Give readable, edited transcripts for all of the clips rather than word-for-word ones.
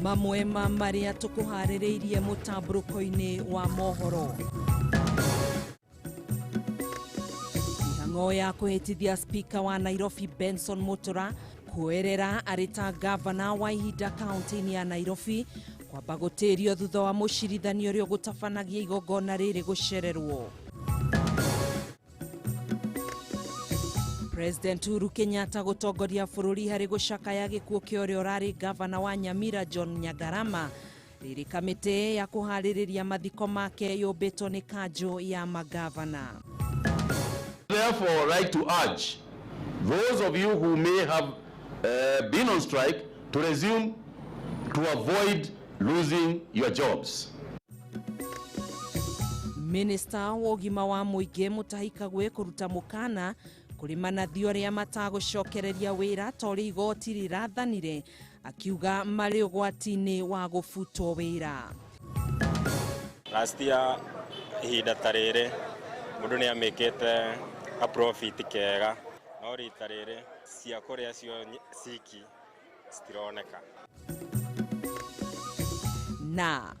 Mamwe ma marĩa tũkũharĩrĩirie mũtambũrũko-inĩ wa mohoro. Mĩhang'o ya kũhĩtithia Speaker wa Nairobi Benson Mutura kuoerera arĩ ta gavana wa ihinda kaunti-inĩ ya Nairobi kwamba gũtĩrio thutha wa mũcirithania ũrĩa ũgũtabanagia igongona rĩrĩ gũcererwo. President Uhuru Kenyatta gũtongoria bũrũri harĩ gũcakaya gĩkuũ kĩa ũrĩa ũrarĩ gavana wa Nyamira John Nyagarama rĩrĩ kamĩtĩ ya kũharĩrĩria mathiko make yũmbĩtwo nĩ kanjũ ya magavana. Therefore, like to urge those of you who may have been on strike to resume to avoid losing your jobs. Minister wa ũgima wa mũingĩ Mutahi Kagwe kũruta mũkana kũrĩ manathi arĩa matagũcokereria wĩra ta ũrĩa igoti rĩrathanire, akiuga marĩ ũgwati-inĩ wa gũbutwo wĩra. Last year ihinda ta rĩrĩ mũndũ nĩ amĩkĩte a profit kega, no rita rĩrĩ cia kũrĩa cio ciki citironeka. Na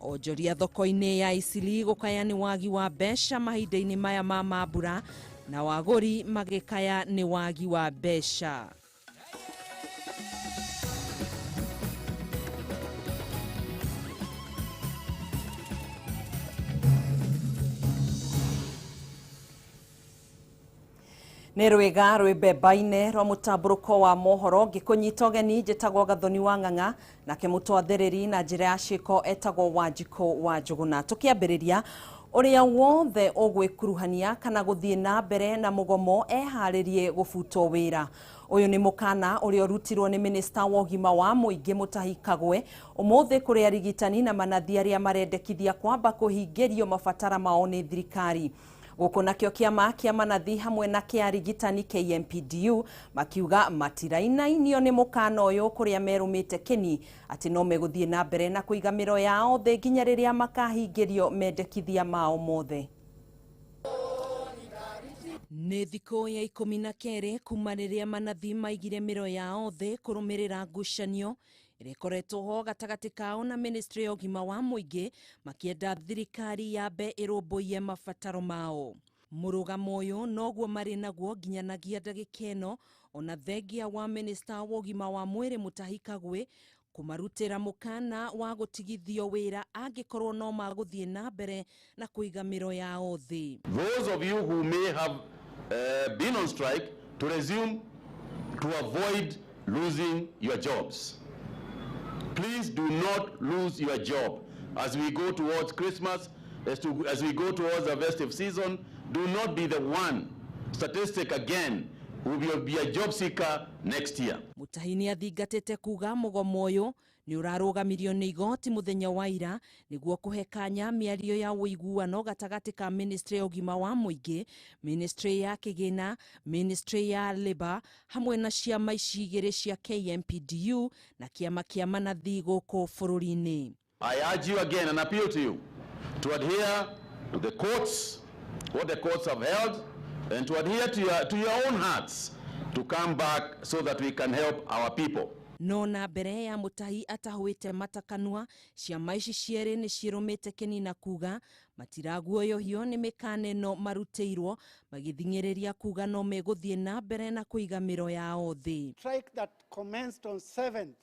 onjoria thoko-inĩ ya Isili gũkaya nĩ wagi wa mbeca mahinda-inĩ maya ma mambura, na wagũri magĩkaya nĩ wagi wa mbeca. Nĩ rwĩga rwĩmbemba-inĩ rwa mũtambũrũko wa mohoro ngĩkũnyita ũgeni njĩtagwo Gathoni wa Ng'ang'a, nake mũtwathereri na njĩra ya ciĩko etagwo Wanjikũ wa Njũgũna. Tũkĩambĩrĩria ũrĩa wothe ũgwĩkuruhania kana gũthiĩ na mbere na mũgomo eharĩrie gũbutwo wĩra. Ũyũ nĩ mũkana ũrĩa ũrutirwo nĩ Minister wa ũgima wa mũingĩ Mutahi Kagwe ũmũthĩ kũrĩ arigitani na manathi arĩa marendekithia kwamba kũhingĩrio mabatara mao nĩ thirikari. Gũkũ nakĩo kĩama kĩa manathi hamwe na kĩa arigitani KMPDU makiuga matirainainio nĩ mũkana ũyũ kũrĩa merũmĩte kĩni atĩ no megũthiĩ na mbere na kũiga mĩro yao thĩ nginya rĩrĩa makahingĩrio mendekithia mao mothe. Nĩ thikũ ya 12 kuma rĩrĩa manathi maigire mĩro yao thĩ kũrũmĩrĩra ngucanio ĩrĩa ĩkoretwo ho gatagatĩ kao na Ministry ya ũgima wa mũingĩ makĩenda thirikari yambe ĩrũmbũiye mabataro mao. Mũrũgamo ũyũ noguo marĩ naguo nginyanagia ndagĩka ĩno, ona thengia wa Minister wa ũgima wa mwĩrĩ Mutahi Kagwe kũmarutĩra mũkana wa gũtigithio wĩra angĩkorwo no magũthiĩ na mbere na kũiga mĩro yao thĩ. Those of you who may have been on strike to resume to avoid losing your jobs. Please do not lose your job as we go towards Christmas, as we go towards the festive season. Do not be the one statistic again who will be a job seeker next year. Mutahi nĩ athingatĩte kuga mũgomo ũyũ nĩ ũrarũgamirio nĩ igoti mũthenya wa ira nĩguo kũhe kanya mĩario ya ũiguano gatagatĩ ka Ministry ya ũgima wa mũingĩ, Ministry ya kĩgĩna, Ministry ya Labour hamwe na ciama ici igĩrĩ cia KMPDU na kĩama kĩa manathi gũkũ bũrũri-inĩ. I urge you again and appeal to you to adhere to the courts, what the courts have held, and to adhere to your own hearts to come back so that we can help our people. No na mbere ya Mutahi atahũĩte matakanua, ciama ici cierĩ nĩ cirũmĩte kĩni na kuga matiraguoyohio nĩ mĩkana ĩno marutĩirwo, magĩthing'ĩrĩria kuga no megũthiĩ na mbere na kũiga mĩro yao thĩ. Strike that commenced on 7th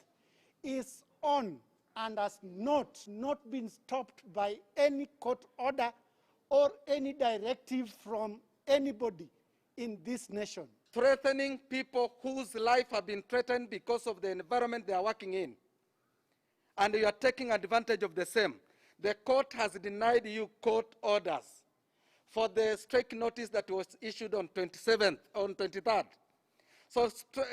is on and has not been stopped by any court order or any directive from anybody in this nation. Threatening people whose life have been threatened because of the environment they are working in. And you are taking advantage of the same. The court has denied you court orders for the strike notice that was issued on 27th, on 23rd. So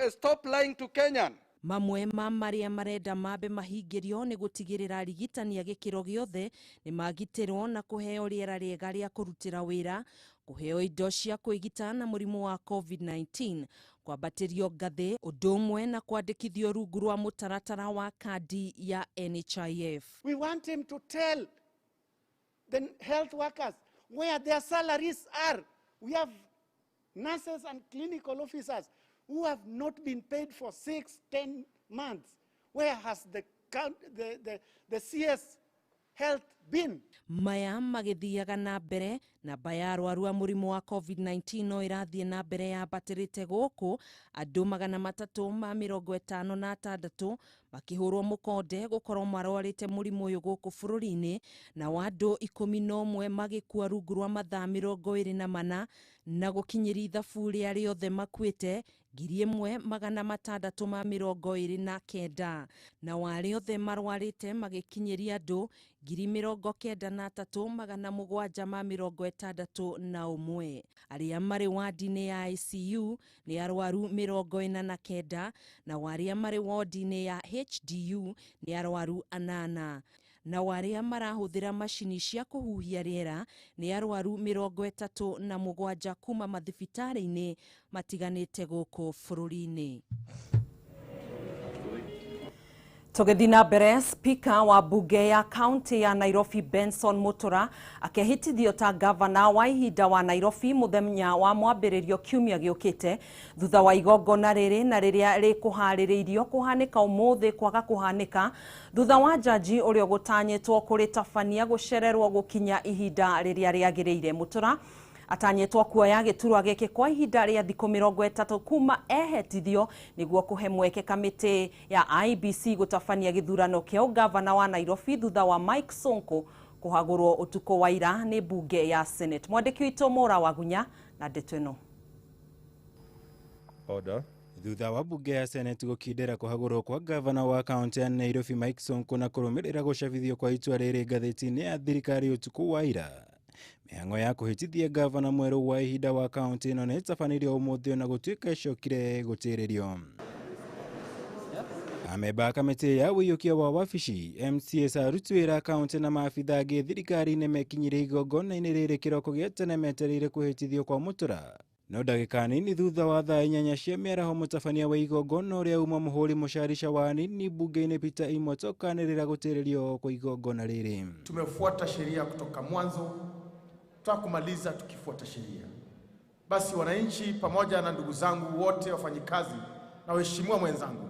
stop lying to Kenyan. Mamwe ma marĩa marenda mambe mahingĩrio nĩ gũtigĩrĩra arigitani a gĩkĩro gĩothe nĩ magitĩrwo na kũheo rĩera rĩega rĩa kũrutĩra wĩra, kũheo indo cia kwĩgita na mũrimũ wa COVID-19, kwambatĩrio ngathĩ, ũndũ ũmwe na kwandĩkithio rungu rwa mũtaratara wa kandi ya NHIF. We want him to tell the health workers where their salaries are. We have nurses and clinical officers who have not been paid for 6-10 months. Where has the the CS health been? Maya magithiaga na mbere namba ya arwaru a mũrimũ wa COVID-19 no ĩrathiĩ na mbere yambatĩrĩte gũkũ andũ 356 makĩhũrwo mũkonde gũkorwo marwarĩte mũrimũ ũyũ gũkũ bũrũri-inĩ na wa andũ 11 magĩkua rungu rwa mathaa 24 na gũkinyĩria ithabu rĩa rĩothe makuĩte 1629 na warĩ othe marwarĩte magĩkinyĩria andũ 93,761 arĩa marĩ wadi-inĩ ya ICU nĩ arwaru 49 na arĩa marĩ wodi-inĩ ya HDU nĩ arwaru 8 na arĩa marahũthĩra macini cia kũhuhia rĩera nĩ arwaru 37 kuma mathibitarĩ-inĩ matiganĩte gũkũ bũrũri-inĩ. Tũgĩthiĩ na mbere, Speaker wa bunge ya kaunti ya Nairobi Benson Mutura akehitithio ta gavana wa ihinda wa Nairobi mũthenya wa mwambĩrĩrio kiumia gĩũkĩte thutha wa igongona rĩrĩ na rĩrĩa rĩkũharĩrĩirio kũhanĩka ũmũthĩ kwaga kũhanĩka thutha wa jaji ũrĩa ũgũtanyĩtwo kũrĩtabania gũcererwo gũkinya ihinda rĩrĩa rĩagĩrĩire. Mutura atanyĩtwo kuoya gĩturwa gĩkĩ kwa ihinda rĩa thikũ 30 kuma ehetithio nĩguo kũhe mweke kamĩtĩ ya IEBC gũtabania gĩthurano kĩa ũgavana wa Nairobi thutha wa Mike Sonko kũhagũrwo ũtukũ wa ira nĩ bunge ya Senate. Mwandĩki witũ Mora Wagunya na ndeto ĩno. Order. Thutha wa bunge ya Senate gũkindĩra kũhagũrwo kwa gavana wa kaunti ya Nairobi Mike Sonko na kũrũmĩrĩra gũcabithio kwa itua rĩrĩ ngathĩti-inĩ ya thirikari ũtukũ wa ira, mĩhang'o ya kũhĩtithia gavana mwerũ wa ihinda wa kaunti ĩno nĩ ĩtabanirio ũmũthĩ ona gũtuĩka ĩcokire gũtĩrĩrio. Amemba a kamĩtĩ ya ũiyũkia wa wabici MCAs aruti wĩra kaunti na maabitha angĩ thirikari-inĩ mekinyire igongona-inĩ rĩrĩ kĩroko gĩa tene metereire kũhĩtithio kwa Mutura. No ndagĩka nini thutha wa thaa 8 cia mĩaraho mũtabania wa igongona ũrĩa uma mũhũri mũcarica wa anini bunge-inĩ Peter Imwotoka anĩrĩra gũtĩrĩrio kwa igongona rĩrĩ. Tumefuata sheria kutoka mwanzo, tutakumaliza tukifuata sheria. Basi wananchi pamoja na ndugu zangu wote wafanyikazi na waheshimiwa mwenzangu,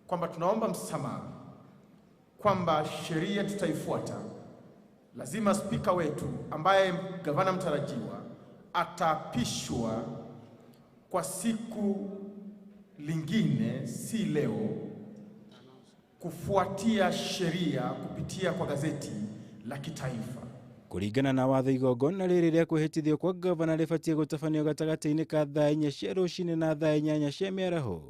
kwamba tunaomba msamaha kwamba sheria tutaifuata. Lazima spika wetu ambaye gavana mtarajiwa atapishwa kwa siku lingine, si leo, kufuatia sheria kupitia kwa gazeti la kitaifa. Kũringana na watho igongona rĩrĩ rĩa kwĩhĩtithio kwa gavana rĩbatiĩ gũtabanio gatagatĩ-inĩ ka thaa 4 cia rũcinĩ na thaa 8 cia mĩaraho.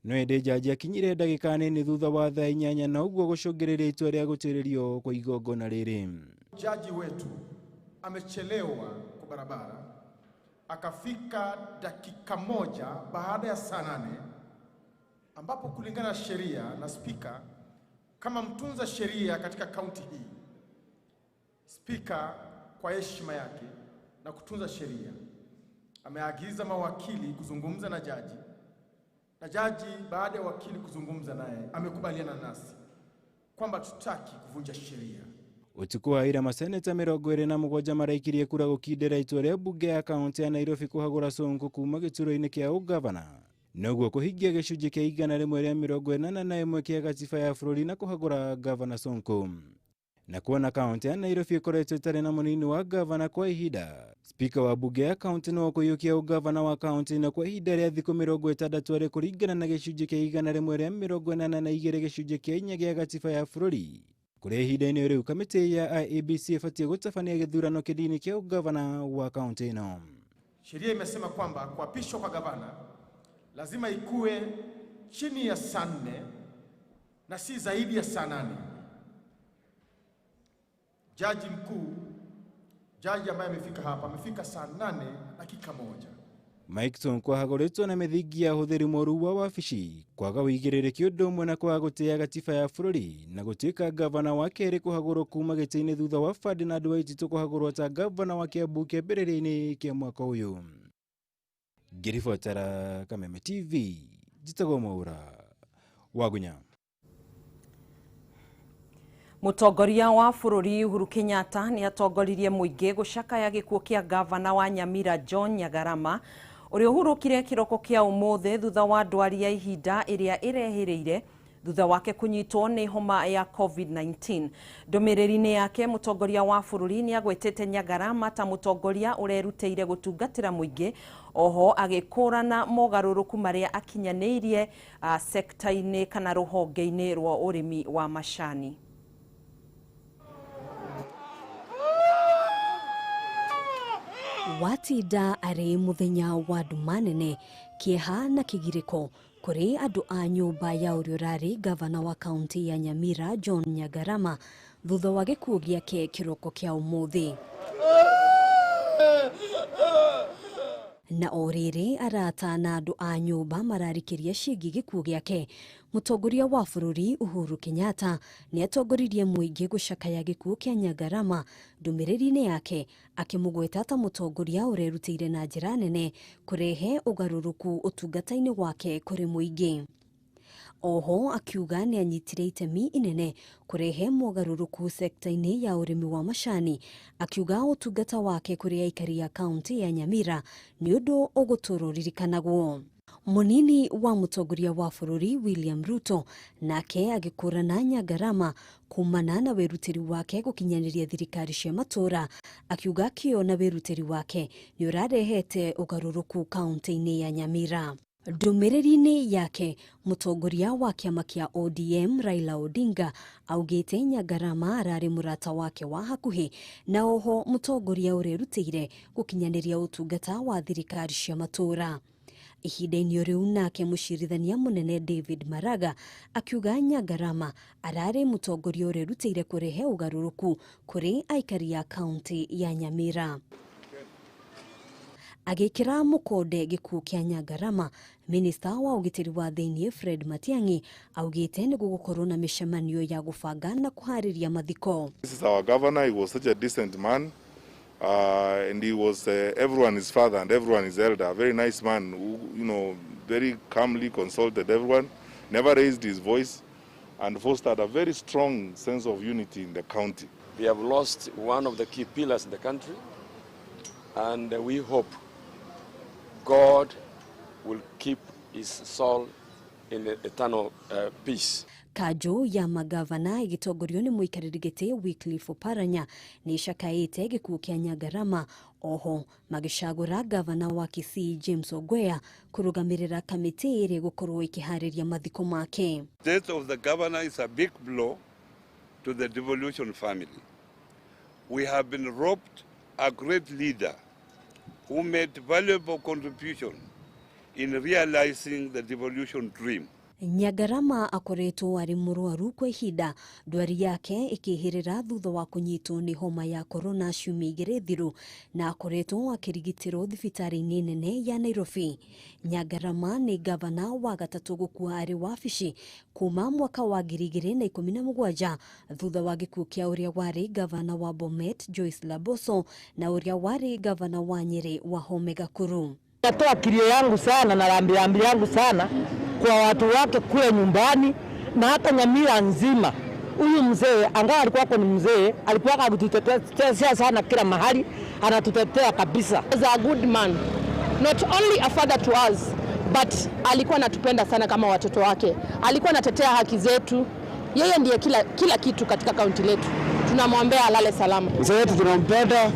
No ĩndĩ jaji akinyire ndagĩka nini thutha wa thaa 8 na ũguo gũcũngĩrĩria itua rĩa gũtĩrĩrio kwa igongona rĩrĩ. Jaji wetu amechelewa kwa barabara, akafika dakika 1 baada ya saa 8, ambapo kulingana na sheria na spika kama mtunza sheria katika kaunti hii, spika kwa heshima yake na kutunza sheria ameagiza mawakili kuzungumza na jaji, na jaji baada ya wakili kuzungumza naye amekubaliana nasi kwamba tutaki kuvunja sheria. Ũtukũ wa ira maseneta 27 maraikirie kura gũkindĩra itua rĩa bunge ya kaunti ya Nairobi kũhagũra Sonko kuma gĩturwa-inĩ kĩa ũgavana noguo kũhingia gĩcunjĩ kĩa 181 kĩa gatiba ya bũrũri na kũhagũra gavana Sonko. Na kuona kaunti ya Nairobi ĩkoretwo ĩtarĩ na mũnini wa gavana kwa ihinda, spika wa bunge ya kaunti no kũiyũkia ũgavana wa kaunti na kwa ihinda rĩa thikũ 60 arĩ kũringana na gĩcunjĩ kĩa 182 gĩcunjĩ kĩa 4 gĩa gatiba ya bũrũri. Kũrĩa ihinda-inĩ rĩu kamĩtĩ ya IEBC ĩbatiĩ gũtabania gĩthurano kĩnini kĩa ũgavana wa kaunti ĩno. Sheria imesema kwamba kuapishwa kwa gavana lazima ikue chini ya saa 4 na si zaidi ya saa 8. Jaji mkuu, jaji ambaye amefika hapa, amefika saa 8:01. Mike Sonko ahagũrĩtwo na mĩthingi ya ũhũthĩri mũũru wa wabici, kwaga ũigĩrĩrĩki ũndũ ũmwe na kwaga gũtĩĩa gatiba ya bũrũri na gũtuĩka gavana wa kerĩ kũhagũrwo kuma gĩtĩ-inĩ thutha wa Ferdinand Waititu kũhagũrwo ta gavana wa Kiambu kĩambĩrĩria-inĩ kĩa mwaka ũyũ. Ngĩribotera Kameme TV, njĩtagwo Mwaura Wagunya. Mũtongoria wa bũrũri Uhuru Kenyatta nĩ atongoririe mũingĩ gũcakaya gĩkuũ kĩa gavana wa Nyamira John Nyagarama ũrĩa ũhurũkire kĩroko kĩa ũmũthĩ thutha wa ndwari ya ihinda ĩrĩa ĩrehĩrĩire Thutha wake kunyitwo nĩ homa ya COVID-19. Ndũmĩrĩri-inĩ yake, mũtongoria wa bũrũri nĩ agwetete Nyagarama ta mũtongoria ũrerutĩire gũtungatĩra mũingĩ, oho agĩkũrana mogarũrũku marĩa akinyanĩirie sekta-inĩ kana rũhonge-inĩ rwa ũrĩmi wa macani. Watinda arĩ mũthenya wa nduma nene, kĩeha na kĩgirĩko kũrĩ andũ a nyũmba ya ũrĩa ũrarĩ gavana wa kaunti ya Nyamira John Nyagarama thutha wa gĩkuũ gĩake kĩroko kĩa ũmũthĩ. Na o rĩrĩ arata na andũ a nyũmba mararikĩria ciĩgiĩ gĩkuũ gĩake, mũtongoria wa bũrũri Uhuru Kenyatta nĩ atongoririe mũingĩ gũcakaya gĩkuũ kĩa Nyagarama. Ndũmĩrĩri-inĩ yake akĩmũgweta ta mũtongoria ũrerutĩire na njĩra nene kũrehe ũgarũrũku ũtungata-inĩ wake kũrĩ mũingĩ. Oho akiuga nĩ anyitire itemi inene kũrehe mogarũrũku sekta-inĩ ya ũrĩmi wa macani, akiuga ũtungata wake kũrĩ aikari a kaunti ya Nyamira nĩ ũndũ ũgũtũũra ũririkanagwo. Mũnini wa mũtongoria wa bũrũri William Ruto nake agĩkũrana Nyagarama kumana na wĩrutĩri wake gũkinyanĩria thirikari cia matũũra, akiuga kĩo na wĩrutĩri wake nĩ ũrarehete ũgarũrũku kaunti-inĩ ya Nyamira. Ndũmĩrĩri-inĩ yake, mũtongoria wa kĩama kĩa ODM Raila Odinga augĩte Nyagarama ararĩ mũrata wake wa hakuhĩ na oho mũtongoria ũrerutĩire gũkinyanĩria ũtungata wa thirikari cia matũũra. Ihinda-inĩ rĩu nake mũcirithania mũnene David Maraga akiuga Nyagarama ararĩ mũtongoria ũrerutĩire kũrehe ũgarũrũku kũrĩ aikari a kaunti ya Nyamira. Agĩkĩra mũkonde gĩkuũ kĩa Nyagarama, minista wa ũgitĩri wa thĩinĩ Fred Matiang'i augĩte nĩ gũgũkorwo na mĩcemanio ya gũbanga na kũharĩria mathiko. This is our governor. He was such a decent man, and he was everyone his father and everyone his elder. A very nice man who, you know, very calmly consulted everyone, never raised his voice, and fostered a very strong sense of unity in the county. We have lost one of the key pillars in the country, and we hope God will keep his soul in eternal peace. Kanjũ ya magavana ĩgĩtongorio nĩ mũikarĩri gĩtĩ Wycliffe Oparanya nĩ ĩcakaĩte gĩkuũ kĩa Nyagarama, oho magĩcagũra gavana wa Kisii James Ogwea kũrũgamĩrĩra kamĩtĩ ĩrĩa ĩgũkorwo ĩkĩharĩria mathiko make. Death of the governor is a big blow to the devolution family. We have been robbed a great leader who made valuable contribution in realizing the devolution dream. Nyagarama akoretwo arĩ mũrwaru kwa ihinda, ndwari yake ĩkĩhĩrĩra thutha wa kũnyitwo nĩ homa ya korona ciumia igĩrĩ thiru, na akoretwo akĩrigitĩrwo thibitarĩ-inĩ nene ya Nairobi. Nyagarama nĩ gavana wa gatatũ gũkua arĩ wabici kuma mwaka wa 2017 thutha wa gĩkuũ kĩa ũrĩa warĩ gavana wa Bomet Joyce Laboso na ũrĩa warĩ gavana wa Nyeri Wahome Gakuru. Natoa kilio yangu sana na rambirambi yangu sana kwa watu wake kule nyumbani na hata Nyamira nzima. Huyu mzee angawa alikuwa ni mzee, alikuwa akitutetea sana kila mahali, anatutetea kabisa. He was a good man, not only a father to us, but alikuwa anatupenda sana kama watoto wake. Alikuwa anatetea haki zetu. Yeye ndiye kila kitu katika kaunti letu. Tunamwombea alale salama. Mzee wetu tunampenda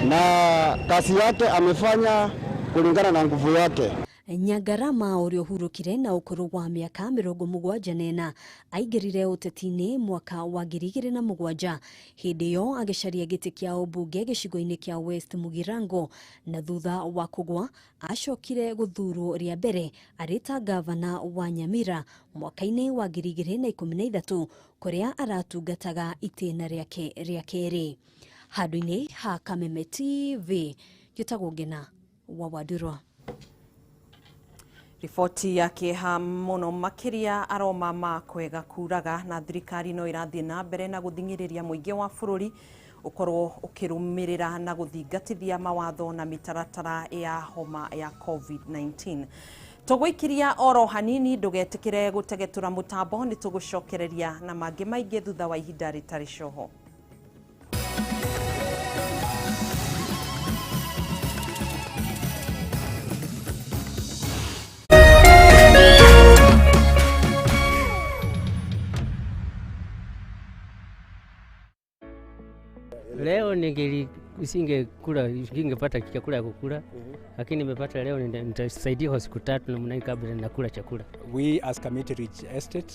na kazi yake amefanya kulingana na nguvu yake. Nyagarama ũrĩa ũhurũkire na ũkũrũ wa mĩaka 74 aingĩrire ũteti-inĩ mwaka wa 2007, hĩndĩ ĩyo agĩcaria gĩtĩ kĩa ũmbunge gĩcigo-inĩ kĩa West Mugirango, na thutha wa kũgwa acokire gũthurwo rĩa mbere arĩ ta gavana wa Nyamira mwaka-inĩ wa 2013 kũrĩa aratungataga itĩna rĩake rĩa kerĩ. Handũ-inĩ ha Kameme TV, njĩtagwo Ngena wa Wandurwa. Riboti ya kĩeha mũno makĩria aroma ma kwega kuraga na thirikari no ĩrathiĩ na mbere na gũthing'ĩrĩria mũingĩ wa bũrũri ũkorwo ũkĩrũmĩrĩra na gũthingatithia mawatho na mĩtaratara ya homa ya COVID-19. Tũgũikiria oro hanini, ndũgetĩkĩre gũtegetũra mũtambo, nĩ tũgũcokereria na mangĩ maingĩ thutha wa ihinda rĩtarĩ coho. Leo nisingekula, nisingepata chakula ya kukula, lakini nimepata leo, nitasaidia kwa siku 3 namna hii kabla nakula chakula. We as Kamiti Ridge Estate,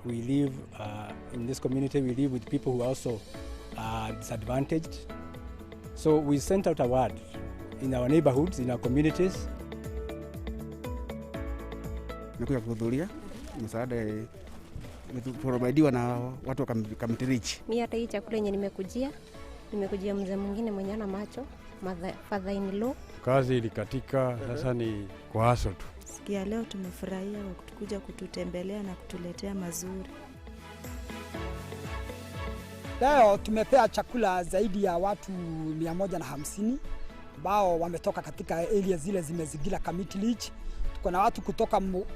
we live in this community, we live with people who are also disadvantaged. So we sent out a word in our neighborhoods, in our communities. Nimekuja kuhudhuria msaada providiwa na watu wa Kamiti Ridge. Mimi hata hii chakula yenye nimekujia mzee mwingine mwenye ana macho, father in law. Kazi ilikatika, sasa ni kwa haso tu. Sikia leo tumefurahia kwa kutukuja kututembelea na kutuletea mazuri. Leo tumepea chakula zaidi ya watu 150 ambao wametoka katika area zile zimezingira Kamiti Ridge. Tuko na watu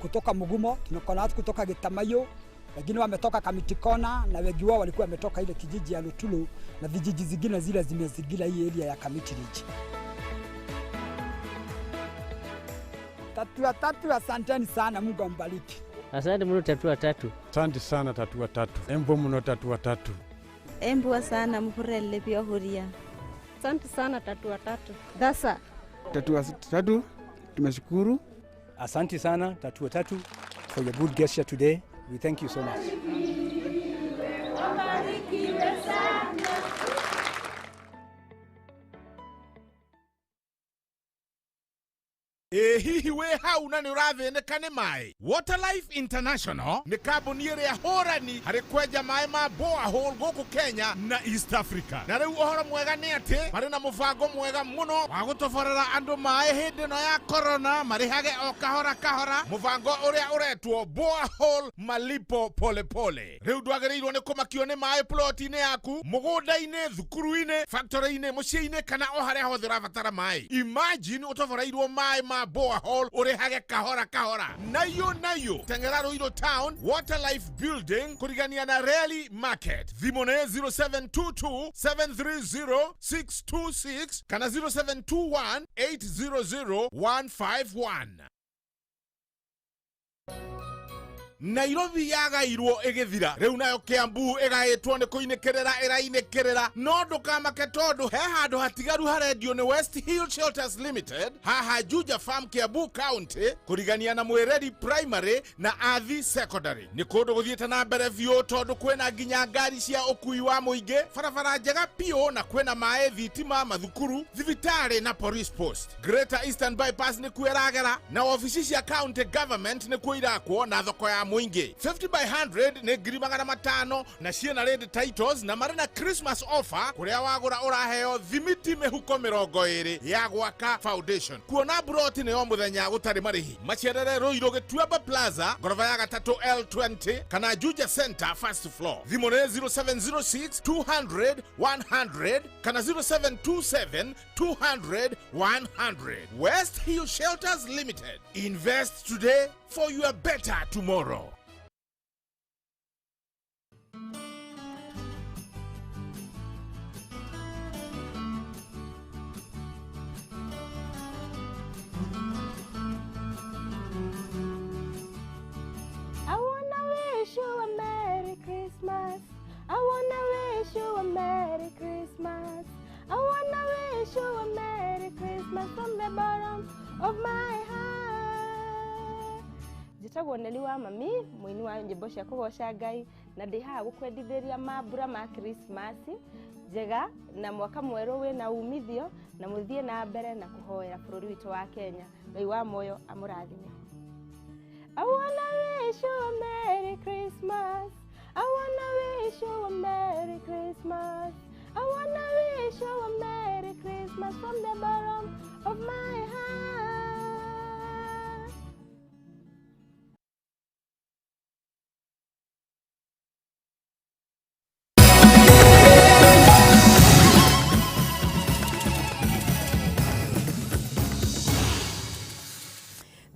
kutoka Mugumo, tuko na watu kutoka Gitamayo, wengine wametoka Kamiti Kona na wengi wao walikuwa wametoka ile kijiji ya Lutulu na vijiji zingine zile zimezingira hii area ya Kamiti Ridge. Tatua Tatu, asanteni sana, Mungu ambariki. Asante mno Tatua Tatu. Asante sana Tatua Tatu. Embo mno Tatua Tatu. Embo sana mhurele pia huria. Asante sana Tatua Tatu. Dasa. Tatua Tatu, tumeshukuru. Asante sana Tatua Tatu for your good gesture today. We thank you so much. Hihi we hau na nĩ ũrathĩnĩka nĩ maĩ. Waterlife International nĩ kambuni ĩrĩa hũrani harĩ kwenja maĩ ma borehole gũkũ Kenya na East Africa. Na rĩu ũhoro mwega nĩ atĩ marĩ na mũbango mwega mũno wa gũtoborera andũ maĩ hĩndĩ ĩno ya corona, marĩhage o kahora kahora, mũbango ũrĩa ũretwo borehole malipo polepole. Rĩu ndwagĩrĩirwo nĩ kũmakio nĩ maĩ ploti-inĩ yaku, mũgũnda-inĩ, thukuru-inĩ, factory-inĩ, mũciĩ-inĩ kana o harĩa hothe ũrabatara maĩ. Imagine ũtoboreirwo maĩ ma borehole urihage kahora kahora. Nayo nayo Tengera Ruiru Town, Waterlife Building, kurigania na Rally Market. Thimũ nĩ 0722 730 626 kana 0721 800 151. Nairobi yagairwo ĩgĩthira, rĩu nayo Kiambu ĩgaĩtwo nĩ kũinĩkĩrĩra ĩrainĩkĩrĩra, no ndũkamake tondũ he handũ hatigaru harendio nĩ West Hill Shelters Limited haha Juja Farm, Kiambu County, kũrigania na Mwĩreri Primary na Athi Secondary. Nĩ kũndũ gũthiĩte na mbere biũ tondũ kwĩna nginya ngari cia ũkui wa mũingĩ, barabara njega biũ, na kwĩna maĩ, thitima, mathukuru, thibitarĩ na police post. Greater Eastern Bypass nĩkuo ĩragera na obici cia county government nĩkuo irakwo na thoko ya mũingĩ. 50 by 100 nĩ 500,000 na ciĩna red titles na marĩ na Christmas offer kũrĩa wagũra ũraheo thimiti mĩhuko 20 ya gwaka foundation. Kuona broti nĩ o mũthenya gũtarĩ marĩhi. Macerere Ruiru Gĩtuamba Plaza, ngoroba ya gatatũ L20 kana Juja Center first floor. Thimũ nĩ 0706 200 100 kana 0727 200 100. West Hill Shelters Limited. Invest today for your better tomorrow. I wanna wish you a Merry Christmas. I wanna wish you a Merry Christmas. I wanna wish you a Merry Christmas from the bottom of my heart. Njĩtagwo Neli wa mami, mũini wa nyĩmbo cia kũgoca Ngai, na ndĩ haha gũkwendithĩria mambura ma Christmas njega na mwaka mwerũ wĩna umithio, na mũthiĩ na mbere na kũhoera bũrũri witũ wa Kenya. Ngai wa muoyo amũrathime. I wanna wish you a Merry Christmas. I wanna wish you a Merry Christmas. I wanna wish you a Merry Christmas from the bottom of my heart.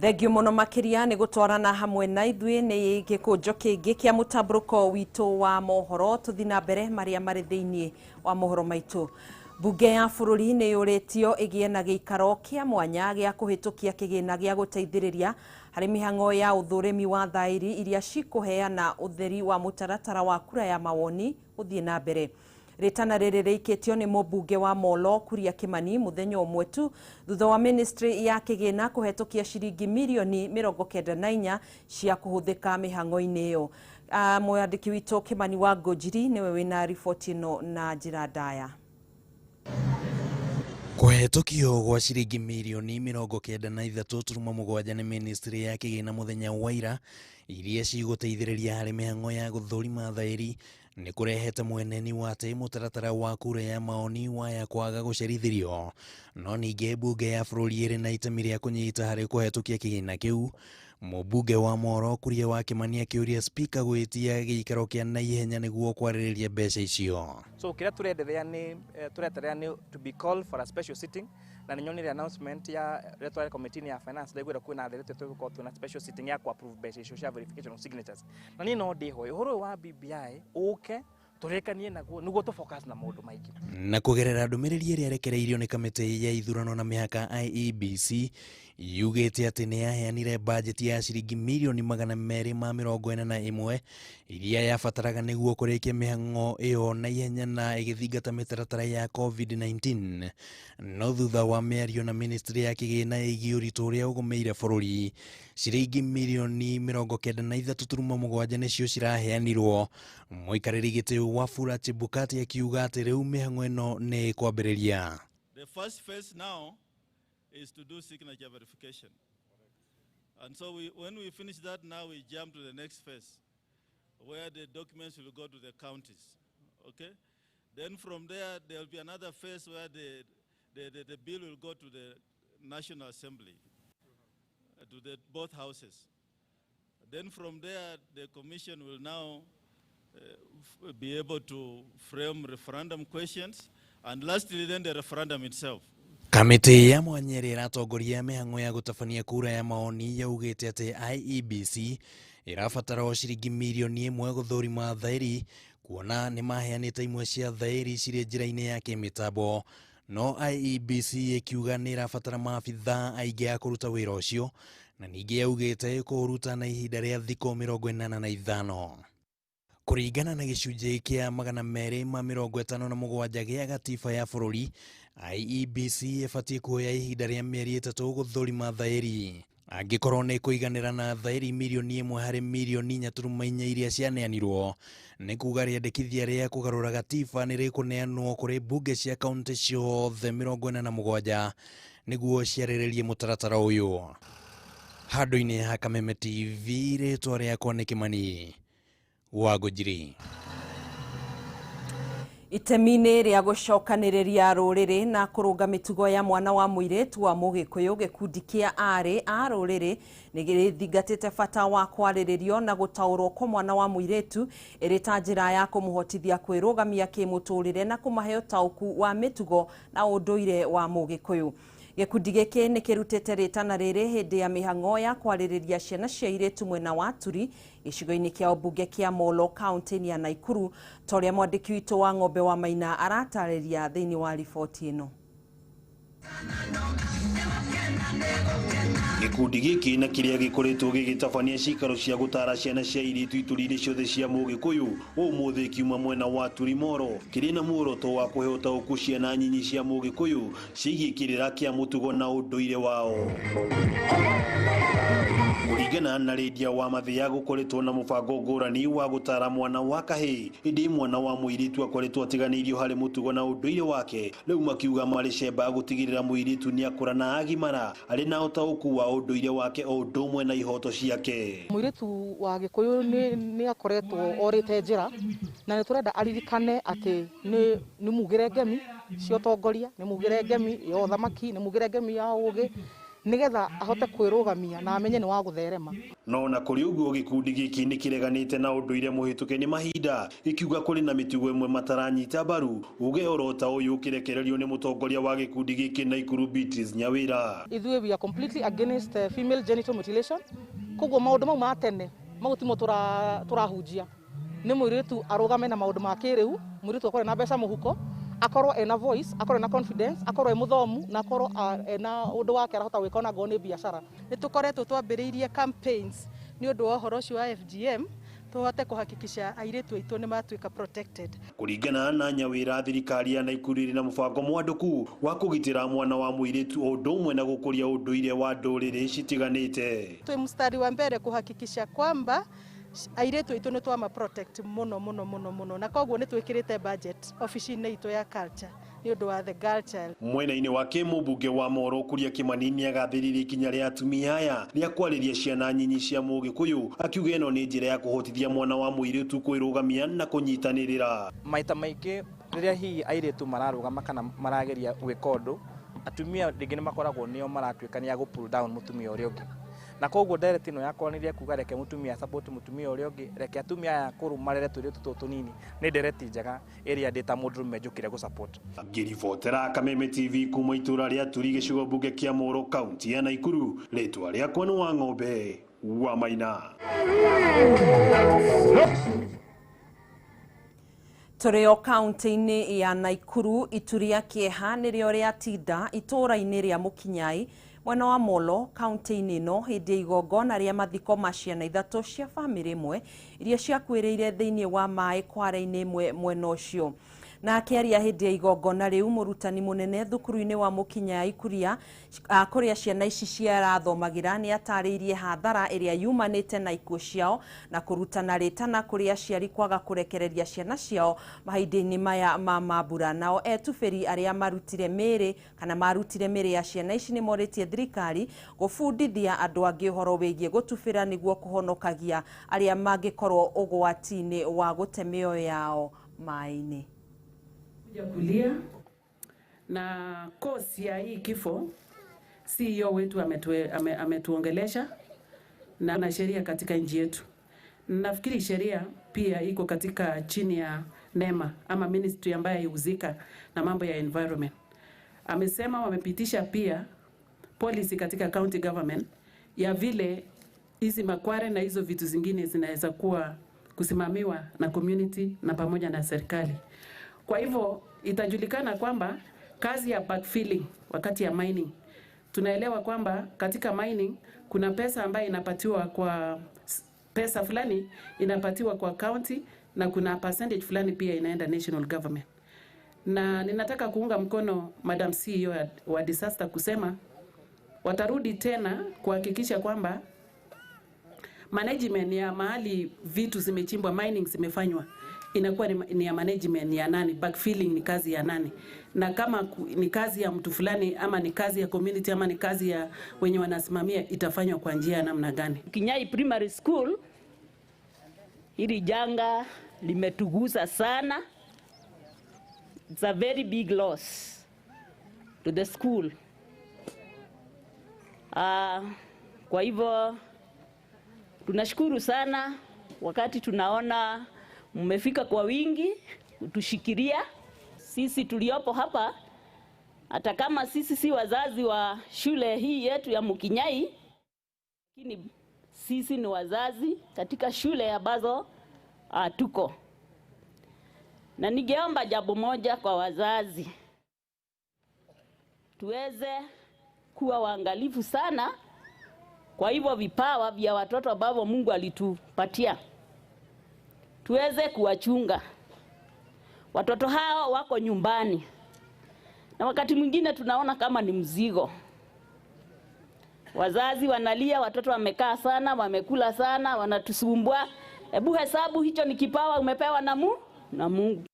Thengiũ mũno makĩria nĩ gũtwarana hamwe na ithuĩ nĩ gĩkũnjo kĩngĩ kĩa mũtambũrũko witũ wa mohoro. Tũthiĩ na mbere marĩa marĩ thĩinĩ wa mohoro maitũ. Mbunge ya bũrũri nĩ yũrĩtio ĩgĩe na gĩikaro kĩa mwanya gĩa kũhĩtũkia kĩgĩna gĩa gũteithĩrĩria harĩ mĩhang'o ya ũthũrĩmi wa thaĩri iria cikũheana ũtheri wa mũtaratara wa kura ya mawoni gũthiĩ na mbere. Rĩtana rĩrĩ rĩikĩtio nĩ mũmbunge wa Molo Kuria Kimani mũthenya ũmwe tu thutha wa ministry ya kĩgĩna kũhetũkia ciringi mirioni 94 cia kũhũthĩka mĩhang'o-inĩ ĩyo. Mwandĩki witũ Kimani wa Ngũnjiri nĩwe wĩna riboti ĩno na njĩra ndaya. Kũhetũkio gwa ciringi mirioni 93.7 nĩ ministry ya kĩgĩna mũthenya wa ira iria cigũteithĩrĩria harĩ mĩhang'o ya gũthũrima thaĩri nĩ kũrehete mweneni wa atĩ mũtaratara wa kura ya maoni waya kwaga gũcerithĩrio, no ningĩ mbunge ya bũrũri ĩrĩ na itemi rĩa kũnyita harĩ kũhetũkia kĩgĩna kĩu. Mũmbunge wa Moro Kuria wa Kimani akĩũria spika gwĩtia gĩikaro kĩa naihenya nĩguo kwarĩrĩria mbeca icio. So kĩrĩa tũrenderea nĩ tũreterera nĩ to be called for a special sitting, na nĩ nyonire announcement ya rĩrĩa committee ya finance ndaiguire kwĩna therete tũgũkorwo twĩna special sitting ya ku-approve mbeca icio cia verification of signatures. Na niĩ no ndĩhoe ũhoro ũyũ wa BBI ũke tũrĩkanie naguo nĩguo tũ focus na maũndũ maingĩ. Na kũgerera ndũmĩrĩri ĩrĩa ĩrekereirio nĩ kamĩtĩ ya ithurano na mĩhaka IEBC yugĩte atĩ nĩ yaheanire bajeti ya ciringi mirioni 241 iria yabataraga nĩguo kũrĩkia mĩhang'o ĩyo na ihenya na ĩgĩthingata mĩtaratara ya COVID-19. No thutha wa mĩario na ministry ya kĩgĩna ĩgiĩ ũritũ ũrĩa ũgũmĩire bũrũri, ciringi mirioni 93.7 nĩcio ciraheanirwo. Mũikarĩri gĩtĩ Wafula Chebukati akiuga atĩ rĩu mĩhang'o ĩno nĩ ĩkwambĩrĩria. The first phase now is to do signature verification. And so when we finish that, now we jump to the next phase, where the documents will go to the counties, okay? Then from there, there will be another phase where the bill will go to the National Assembly, to the both houses. Then from there, the commission will now be able to frame referendum questions, and lastly, then the referendum itself. Kamĩtĩ ya mwanya ĩrĩa ĩratongoria mĩhang'o ya gũtabania kura ya maoni yaugĩte atĩ IEBC ĩrabatara o ciringi mirioni 1 gũthũrima thaĩri, kuona nĩ maheanĩte imwe cia thaĩri cirĩ njĩra-inĩ ya kĩmĩtambo. No IEBC ĩkiuga nĩ ĩrabatara maabithaa aingĩ a kũruta wĩra ũcio, na ningĩ yaugĩte ĩkũũruta na ihinda rĩa thikũ 85. Kũringana na gĩcunjĩ kĩa 257 gĩa gatiba ya bũrũri, IEBC ĩbatiĩ kuoya ihinda rĩa mĩeri 3 gũthũrima thaĩri. Angĩkorwo nĩ kũiganĩra na thaĩri mirioni 1 harĩ mirioni 4.4 iria cianeanirwo, nĩ kuga rĩandĩkithia rĩa kũgarũra gatiba nĩ rĩkũneanwo kũrĩ mbunge cia kaũntĩ ciothe 47 nĩguo ciarĩrĩrie mũtaratara ũyũ. Handũ-inĩ ha Kameme TV, rĩtwa rĩakwa nĩ Kimani wa Ngũnjiri. Itemi-inĩ rĩa gũcokanĩrĩria rũrĩrĩ na kũrũnga mĩtugo ya mwana wa mũirĩtu wa mũgĩkũyũ, gĩkundi kĩa aarĩ a rũrĩrĩ nĩ gĩthingatĩte bata wa kwarĩrĩrio na gũtaũrwo kwa mwana wa mũirĩtu ĩrĩ ta njĩra ya kũmũhotithia kwĩrũgamia kĩmũtũrĩre na kũmahe ũtaũku wa mĩtugo na ũndũire wa mũgĩkũyũ. Gĩkundi gĩkĩ nĩ kĩrutĩte rĩtana rĩrĩ hĩndĩ ya mĩhang'o ya kwarĩrĩria ciana cia airĩtu mwena wa Turi gĩcigo-inĩ kĩa ũmbunge kĩa Molo kaunti-inĩ ya Naikuru, ta ũrĩa mwandĩki witũ wa Ng'ombe wa Maina aratarĩria thĩinĩ wa riboti ĩno. Gĩkundi gĩkĩ na kĩrĩa gĩkoretwo gĩgĩtabania cikaro cia gũtara ciana cia airĩtu ituri-inĩ ciothe cia mũgĩkũyũ ũmũthĩ kiuma mwena wa Turi Moro kĩrĩ na muoroto wa kũhe ũtaũku ciana nyinyi cia mũgĩkũyũ ciĩgiĩ kĩrĩra kĩa mũtugo na ũndũire wao. Kũringana na Lydia wa Mathia gũkoretwo na mũbango ngũrani wa gũtara mwana wa kahĩĩ, ĩndĩ mwana wa mũirĩtu akoretwo atiganĩirio harĩ mũtugo na ũndũire wake. Rĩu makiuga marĩ cemba gũtigĩrĩra mũirĩtu nĩ akũra na agimara arĩ na ũtaũku wa ũndũire wake o ũndũ ũmwe na ihoto ciake. Mũirĩtu wa Gĩkũyũ nĩ akoretwo orĩte njĩra, na nĩ tũrenda aririkane atĩ nĩ mugĩre ngemi cia ũtongoria, nĩ mugĩre ngemi ya ũthamaki, nĩ mugĩre ngemi ya ũgĩ, nigetha ahote kwĩrũgamia na amenye nĩ wa gũtherema. No na kũrĩ ũguo gĩkundi gĩkĩ nĩ kĩreganĩte na ũndũire mũhĩtũke nĩ mahinda, gĩkiuga kũrĩ na mĩtugo ĩmwe mataranyita mbaru. Uge orota ũyũ ũkĩrekererio nĩ mũtongoria wa gĩkundi gĩkĩ Naikuru Beatrice Nyawĩra. Ithuĩ we are completely against female genital mutilation. Koguo maũndũ mau ma tene mau timo tũrahunjia. Nĩ mũirĩtu arũgame na maũndũ ma kĩrĩu, mũirĩtu akorwo na mbeca mũhuko, akorwo ena voice, akorwo ena confidence, akorwo e mũthomu na akorwo ena ũndũ wake arahota gwĩka ona ngorwo nĩ biacara. Nĩ tũkoretwo twambĩrĩirie campaigns nĩ ũndũ wa ũhoro ũcio wa FGM, Tuhote kuhakikisha airitu aitu ni matuika protected. Kuringana na Nyawira, thirikari ya Naikuru iri na mubango mwanduku wa kugitira mwana wa muiritu undu umwe na gukuria unduire wa nduriri citiganite. Twi mstari wa mbere kuhakikisha kwamba airitu aitu ni twama protect muno muno muno muno, na koguo ni twikirite budget ofici-inĩ itu ya culture ni undu wa the girl child. Mwena-inĩ wake mũmbunge wa Moro Kuria Kimani nĩagathĩrĩirie ikinya rĩa atumia aya rĩa kwarĩria ciana nyinyi cia Mũgĩkũyũ, akiuga ĩno nĩ njĩra ya kũhotithia mwana wa mũirĩtu kwĩrũgamia na kũnyitanĩrĩra. Maita maingĩ rĩrĩa hihi airĩtu mararũgama kana marageria gwĩka ũndũ, atumia rĩngĩ nĩ makoragwo nĩo maratuĩka nĩ a gũ pull down mũtumia ũrĩa ũngĩ. Na koguo ndereti ĩno yakwa nĩ kuga reke mutumia support mutumia ũrĩa ũngĩ, reke atumia aya akũrũ marere tũirĩtu tũtũ tũnini, nĩ ndereti njega ĩrĩa ndĩ ta mũndũrũme njũkire gũ support. Ngĩribotera Kameme TV kuma itũra rĩa Turi gĩcigo mbunge kĩa Moro kaunti ya Naikuru, rĩtwa rĩakwa nĩ Wang'ombe wa Maina. Tũrĩ o kaunti-inĩ ya Naikuru, itu rĩa kĩeha nĩrĩo rĩatinda itũũra-inĩ rĩa Mũkinyai mwena wa Molo kaunti-inĩ ĩno hĩndĩ ya igongona rĩa mathiko ma ciana ithatũ cia bamĩrĩ ĩmwe iria ciakuĩrĩire thĩinĩ wa maĩ kware-inĩ ĩmwe mwena ũcio. Na akĩaria hĩndĩ ya igongona rĩu, mũrutani mũnene thukuru-inĩ wa Mũkinyai kũrĩa ciana ici ciarathomagĩra nĩ atarĩirie hathara ĩrĩa yumanĩte na ikuũ ciao na kũrutana rĩtana kũrĩ aciari kwaga kũrekereria ciana ciao mahinda-inĩ maya ma mambura. Nao etubĩri arĩa marutire mĩĩrĩ kana marutire mĩĩrĩ ya ciana ici nĩ morĩtie thirikari gũbundithia andũ angĩ ũhoro wĩgiĩ gũtubĩra nĩguo kũhonokagia arĩa mangĩkorwo ũgwati-inĩ wa gũte mĩoyo yao maĩ-inĩ. Kulia na kosi ya hii kifo, CEO wetu ametuongelesha na sheria katika nchi yetu. Nafikiri sheria pia iko katika chini ya NEMA ama ministry ambayo ihusika na mambo ya environment. Amesema wamepitisha pia policy katika county government ya vile hizi makware na hizo vitu zingine zinaweza kuwa kusimamiwa na community na pamoja na serikali. Kwa hivyo itajulikana kwamba kazi ya backfilling wakati ya mining, tunaelewa kwamba katika mining kuna pesa ambayo inapatiwa kwa pesa fulani inapatiwa kwa county na kuna percentage fulani pia inaenda national government. Na ninataka kuunga mkono Madam CEO wa disaster kusema watarudi tena kuhakikisha kwamba management ya mahali vitu zimechimbwa, mining zimefanywa, inakuwa ni ya management ya nani, backfilling ni kazi ya nani, na kama ni kazi ya mtu fulani ama ni kazi ya community ama ni kazi ya wenye wanasimamia, itafanywa kwa njia ya namna gani. Kinyai Primary School, hili janga limetugusa sana. It's a very big loss to the school. Kwa hivyo tunashukuru sana wakati tunaona mmefika kwa wingi kutushikiria sisi tuliopo hapa. Hata kama sisi si wazazi wa shule hii yetu ya Mukinyai, lakini sisi ni wazazi katika shule ambazo tuko. Na ningeomba jambo moja kwa wazazi, tuweze kuwa waangalifu sana kwa hivyo vipawa vya watoto ambavyo Mungu alitupatia. Tuweze kuwachunga. Watoto hao wako nyumbani, na wakati mwingine tunaona kama ni mzigo. Wazazi wanalia, watoto wamekaa sana, wamekula sana, wanatusumbua. Hebu hesabu hicho ni kipawa umepewa na Mungu.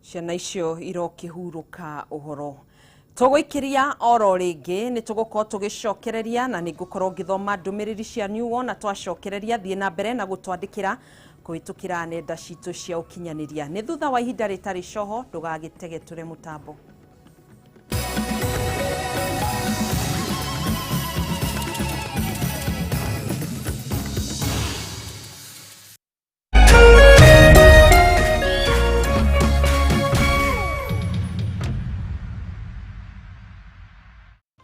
Ciana icio irokĩhurũka ũhoro. Tũgũikĩria oro rĩngĩ nĩ tũgũkorwo tũgĩcokereria na nĩ ngũkorwo ngĩthoma ndũmĩrĩri cianyu wona twacokereria. Thiĩ na mbere na gũtwandĩkĩra kũhĩtũkĩra nenda citũ cia ũkinyanĩria. Nĩ thutha wa ihinda rĩtarĩ coho, ndũgagĩtege tũre mũtambo.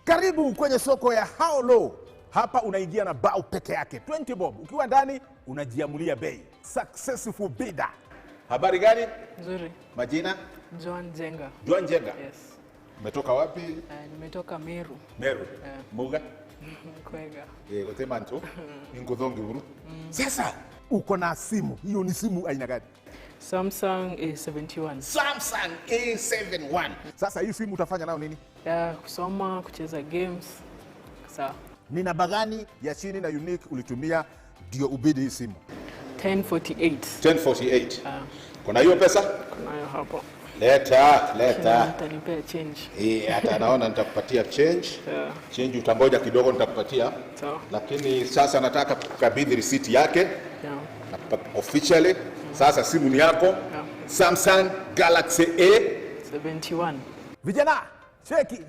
Karibu kwenye soko ya Haolo. Hapa unaingia na bao peke yake 20 bob. Ukiwa ndani unajiamulia bei. Successful bidder. Habari gani? Nzuri. Majina? Joan Jenga. Joan Jenga. Yes. Umetoka wapi? Nimetoka Meru. Meru. Muga? Kwega. Gute manto. Ninguthongi buru. Sasa uko na simu. Hiyo ni simu aina gani? Samsung A71. Samsung A71. Sasa hii simu utafanya nayo nini? Ya kusoma, kucheza games. Sawa. Ni namba gani ya chini na unique ulitumia ndio ubidi hii simu? 1048. 1048. Kuna hiyo pesa? Kunayo hapo. Leta, leta. Utanipea change. Hata naona nitakupatia change. Yeah. Change utangoja kidogo nitakupatia. Sawa. Lakini sasa nataka kukabidhi receipt yake. Yeah. Officially. Sasa simu ni yako. Yeah. Samsung Galaxy A71. Vijana, cheki.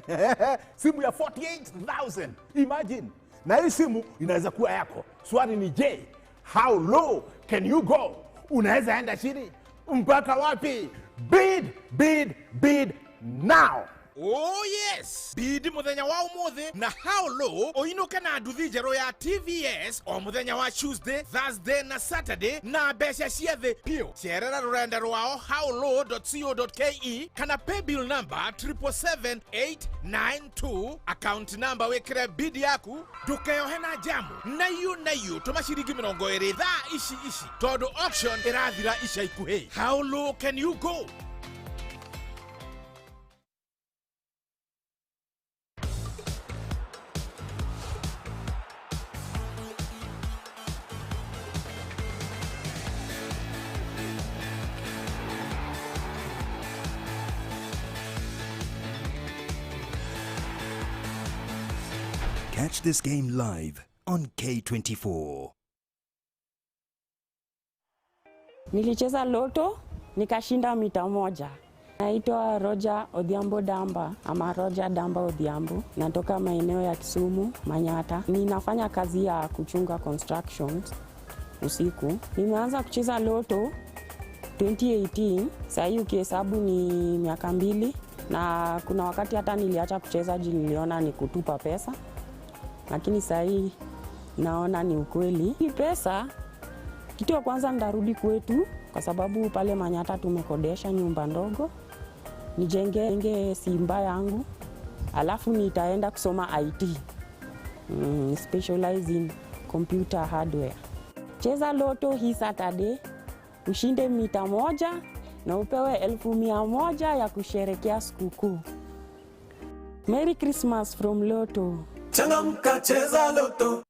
Simu ya 48,000. Imagine. Na hii simu inaweza kuwa yako. Swali ni je, how low can you go? Unaweza enda chini mpaka wapi? Bid, bid, bid now. Oh yes, bid muthenya wa umuthi na how low uinuke na nduthi njeru ya TVS o muthenya wa Tuesday, Thursday na Saturday na mbeca cia thi piu. Cerera rurenda rwao howlow.co.ke kana paybill number 777892, account number wikire bid yaku, ndukeyohe na jamu na yu tuma ciringi 20 thaa ici ici tondu auction irathira ica ikuhi. How low can you go? Catch this game live on K24. Nilicheza loto nikashinda mita moja. Naitwa Roger Odhiambo Damba ama Roger Damba Odhiambo. Natoka maeneo ya Kisumu, Manyata. Ninafanya kazi ya kuchunga constructions usiku. Nimeanza kucheza loto 2018. Sasa hii ukihesabu ni miaka 2, na kuna wakati hata niliacha kucheza juu niliona ni kutupa pesa. Lakini sasa hii naona ni ukweli. Hii pesa, kitu ya kwanza ndarudi kwetu kwa sababu pale Manyata tumekodesha nyumba ndogo. Nijenge simba yangu. Alafu nitaenda kusoma IT. Specialize in computer hardware. Cheza loto hii Saturday, ushinde mita moja na upewe 100,000 ya kusherekea sikukuu. Merry Christmas from Lotto. Changamka, cheza Lotto.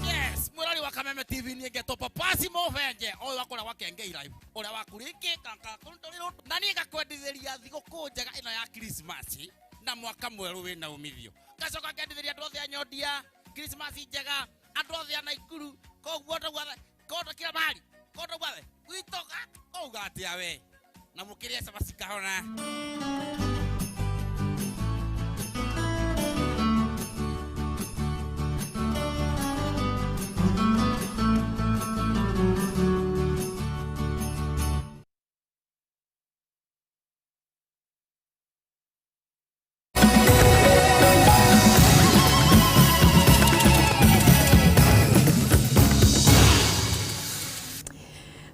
Yes, murari wa Kameme TV ni ngeto papasi movenje oyo wakora wakenge live uria wakuringi kanka kuntoliro na ni gakwendithiria thiguku njega ino ya Christmas na mwaka mweru wina umithio. Gacoka kendithiria andu othe a Nyondia Christmas njega, andu othe a Naikuru, koguo gwothe kondo kila mahali, kondo gwothe gwitoka uga atia we na mukirie cabaci kahona.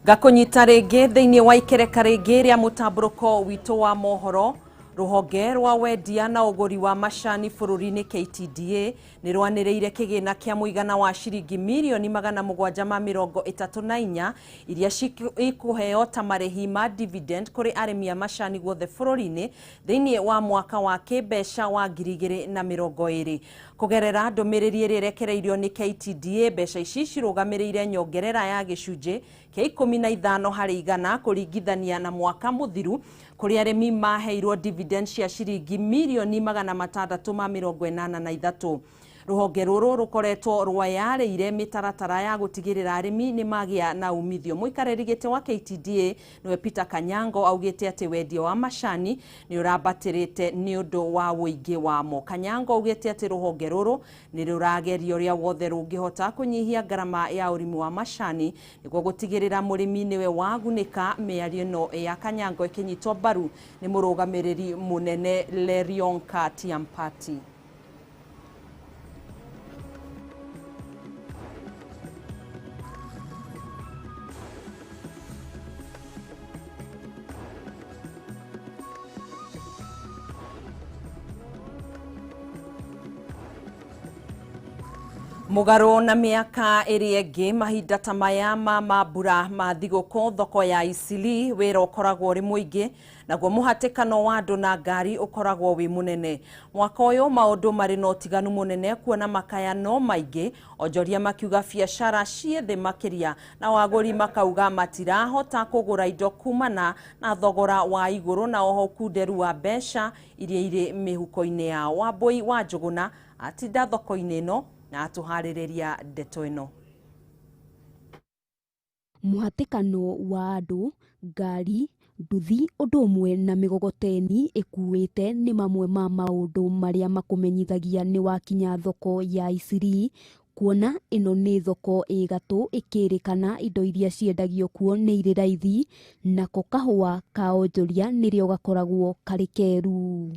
Gakunyita ringi thiini wa ikereka ringi ria mutamburuko witu wa mohoro. Ruhonge rwa wendia na uguri wa macani bururi-ini KTDA ni rwaniriire kigina kia muigana wa ciringi mirioni 734 iria ikuheo ta marihi ma dividend kuri arimi a macani guothe bururi-ini thiini wa mwaka wa kimbeca wa 2020. Kugerera ndumiriri iria irekereirio ni KTDA, mbeca ici cirugamiriire nyongerera ya gicunji kia 15 harĩ igana kuringithania na mwaka muthiru kuri arimi maheirwo dividend cia ciringi mirioni 683. Ruhonge ruru rukoretwo rwayarĩire mĩtaratara ya gũtigĩrĩra arĩmi nĩ magĩa na umithio. Mũikarĩri gĩtĩ wa KTDA nĩwe Peter Kanyango augĩte atĩ wendia wa macani nĩ ũrambatĩrĩte nĩ ũndũ wa ũingĩ wamo. Kanyango augĩte atĩ rũhonge rũrũ nĩ rũrageria ũrĩa wothe rũngĩhota kũnyihia ngarama ya ũrĩmi wa macani nĩguo gũtigĩrĩra mũrĩmi nĩwe wagunĩka. Mĩario ĩno ya Kanyango ĩkĩnyitwo mbaru nĩ mũrũgamĩrĩri mũnene Lerionka Tiampati. Mũgarũ na mĩaka ĩrĩa ĩngĩ mahinda ta maya ma mambura ma thigũkũ thoko ya Isili wĩra ũkoragwo ũrĩ mũingĩ naguo mũhatĩkano wa andũ na ngari ũkoragwo wĩ mũnene. Mwaka ũyũ maũndũ marĩ na ũtiganu mũnene kuona makaya no maingĩ, onjoria makiuga biacara ciĩ thĩ makĩria na wagũri makauga matirahota kũgũra indo kumana na thogora wa igũrũ na oho ũkunderu wa mbeca iria irĩ mĩhuko-inĩ yao. Wambui wa Njũgũna atinda thoko-inĩ ĩno na atuharĩrĩria ndeto ĩno. Mũhatĩkano wa andũ, ngari, nduthi ũndũ ũmwe na mĩgogoteni ĩkuĩte nĩ mamwe ma maũndũ marĩa makũmenyithagia nĩ wakinya thoko ya Isili, kuona ĩno nĩ thoko ĩ gatũ ĩkĩrĩkana indo iria ciendagio kuo nĩ irĩ raithi, nako kahũa ka onjoria nĩrĩo gakoragwo karĩ keru.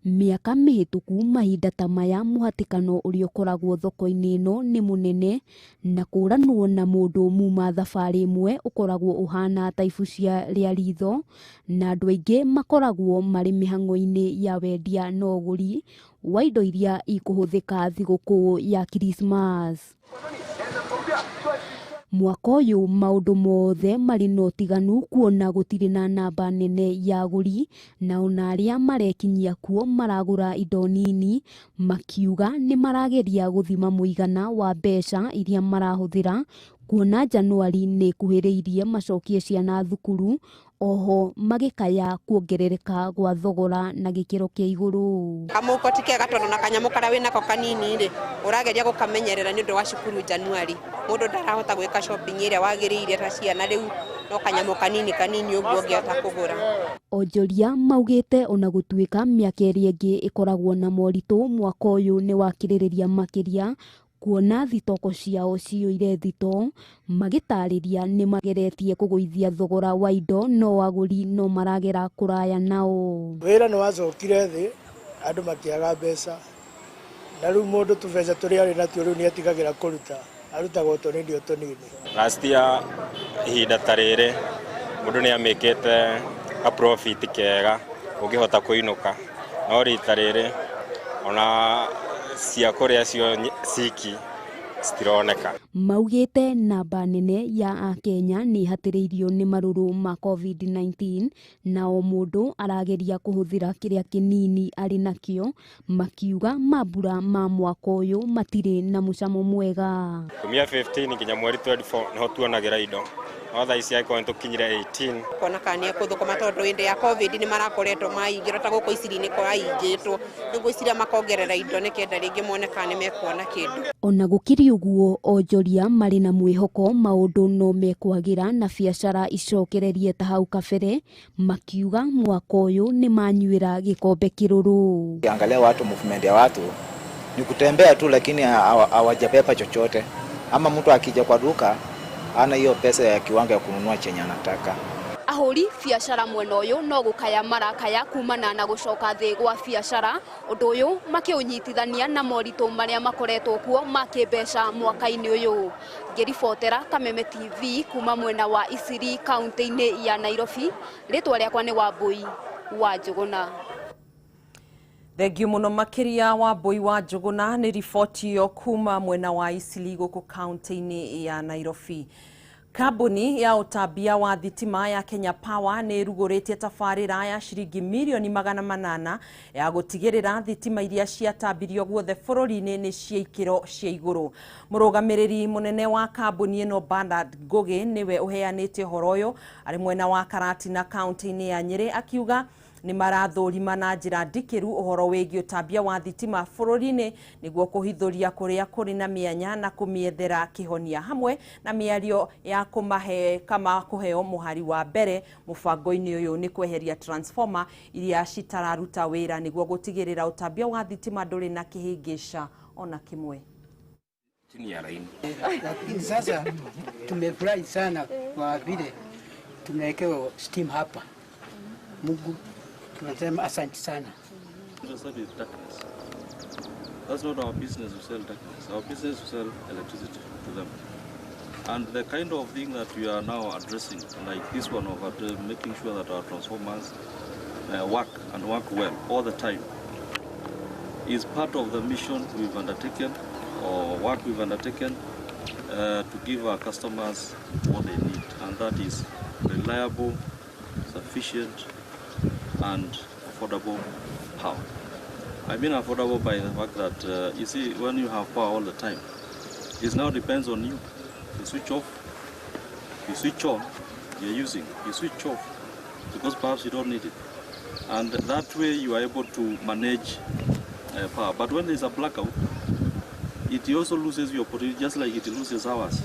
Mĩaka mĩhĩtũku mahinda ta maya mũhatĩkano ũrĩa ũkoragwo thoko-inĩ ĩno nĩ mũnene na kũranwo na mũndũ muma thabarĩ ĩmwe ũkoragwo ũhana ta ibucia rĩa ritho, na andũ aingĩ makoragwo marĩ mĩhang'o-inĩ ya wendia na ũgũri wa indo iria ikũhũthĩka thigũkũ ya Christmas. Mwaka ũyũ maũndũ mothe marĩ na ũtiganu kuona gũtirĩ na namba nene ya agũri, na ona arĩa marekinyia kuo maragũra indo nini, makiuga nĩ marageria gũthima mũigana wa mbeca iria marahũthĩra kuona Januari nĩ ĩkuhĩrĩirie macokie ciana thukuru, oho magĩkaya kuongerereka gwa thogora na gĩkĩro kĩa igũrũ. Kamũhuko ti kega tondũ na kanyamũ karĩa wĩnako kanini rĩ, ũrageria gũkamenyerera nĩ ũndũ wa cukuru Januari. Mũndũ ndarahota gwĩka shopping ĩrĩa wagĩrĩire ta ciana rĩu no kanyamũ kanini kanini ũguo ũngĩhota kũgũra. Onjoria maugĩte ona gũtuĩka mĩaka ĩrĩa ĩngĩ ĩkoragwo na moritũ, mwaka ũyũ nĩ wakĩrĩrĩria makĩria kuona thitoko ciao ciyũire thito, magĩtarĩria nĩ mageretie kũgũithia thogora wa indo no agũri no maragera kũraya nao. Wĩra nĩ wacokire thĩ, andũ makĩaga mbeca, na rĩu mũndũ tũbeca tũrĩa arĩ natuo rĩu nĩ atigagĩra kũruta, arutagwo tũnini o tũnini. Last year ihinda ta rĩrĩ mũndũ nĩ amĩkĩte ka profit kega ũngĩhota kũinũka, no rita rĩrĩ ona cia kũrĩa cio ciki citironeka. Maugĩte namba nene ya akenya nĩ ĩhatĩrĩirio nĩ marũrũ ma COVID-19 na o mũndũ arageria kũhũthĩra kĩrĩa kĩnini arĩ nakĩo, makiuga mambura ma mwaka ũyũ matirĩ na mũcamo mwega. Kumia 15 nginya mweri 24 nĩho tuonagĩra indo, no thaa ici angĩkorwo nĩtũkinyire 18. Kona kana nĩ ekũthũkũma tondũ hĩndĩ ya COVID nĩ marakoretwo maingĩrwo ta gũkũ Isili-inĩ kũraingĩtwo, rĩu ngwĩciria makongerera indo nĩkenda rĩngĩ mone kana nĩ mekuona kĩndũ. Ona gũkĩrĩ ũguo onjoria marĩ na mwĩhoko maũndũ no mekwagĩra na biacara icokererie ta hau kabere, makiuga mwaka ũyũ nĩ manyuĩra gĩkombe kĩrũrũ. Ukiangalia watu, movement ya watu ni kutembea tu, lakini hawajabeba chochote, ama mtu akija kwa duka ana hiyo pesa ya kiwango ya kununua chenye anataka. Ahũri biacara mwena ũyũ no gũkaya marakaya kumana na gũcoka thĩ gwa biacara, ũndũ ũyũ makĩũnyitithania na moritũ marĩa makoretwo kuo ma kĩmbeca mwaka-inĩ ũyũ. Ngĩribotera Kameme TV kuma mwena wa Isili kaunti-inĩ ya Nairobi, rĩtwa rĩakwa nĩ Wambui wa Njũgũna. Thengiũ mũno makĩria Wambui wa Njũgũna nĩ riboti ĩyo kuma mwena wa Isili gũkũ kaunti-inĩ ya Nairobi. Kambuni ya ũtambia wa thitima ya Kenya Power nĩ ĩrugũrĩtie tabarĩra ya ciringi mirioni 800 ya gũtigĩrĩra thitima iria ciatambirio guothe bũrũri-inĩ nĩ cia ikĩro cia igũrũ. Mũrũgamĩrĩri mũnene wa kambuni ĩno Bernard Ngũgĩ nĩwe ũheanĩte ũhoro ũyũ arĩ mwena wa Karatina kaunti-inĩ ya Nyĩrĩ, akiuga nĩ marathũrima na njĩra ndikĩru ũhoro wĩgiĩ ũtambia wa thitima bũrũri-inĩ nĩguo kũhithũria kũrĩa kũrĩ na mĩanya na kũmĩethera kĩhonia, hamwe na mĩario ya kũmahe kama kũheo mũhari wa mbere mũbango-inĩ ũyũ nĩ kweheria transformer iria citararuta wĩra nĩguo gũtigĩrĩra ũtambia wa thitima ndũrĩ na kĩhĩngĩca ona kĩmwe. Lakini sasa tumefurahi sana kwa vile tumewekewa steam hapa. Mungu tunasema asante sana. That's not our business to sell darkness. Our business to sell electricity to them. And the kind of thing that we are now addressing, like this one of making sure that our transformers work and work well all the time, is part of the mission we've undertaken or work we've undertaken to give our customers what they need, and that is reliable, sufficient, and affordable power. I mean affordable by the fact that, you see, when you have power all the time, it now depends on you. You switch off, you switch on, you're using, you switch off, because perhaps you don't need it. And that way you are able to manage power. But when there's a blackout, it also loses your opportunity, just like it loses ours.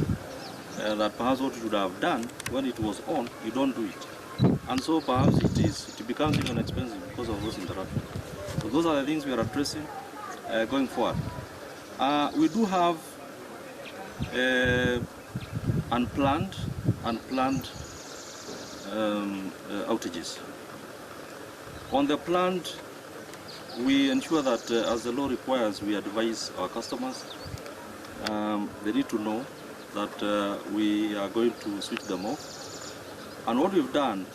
That perhaps what you should have done when it was on, you don't do it. And so perhaps it becomes even expensive because of those interruptions. So those are the things we are addressing going forward. We do have unplanned outages. On the planned, we ensure that as the law requires, we advise our customers. They need to know that we are going to switch them off. And what we've done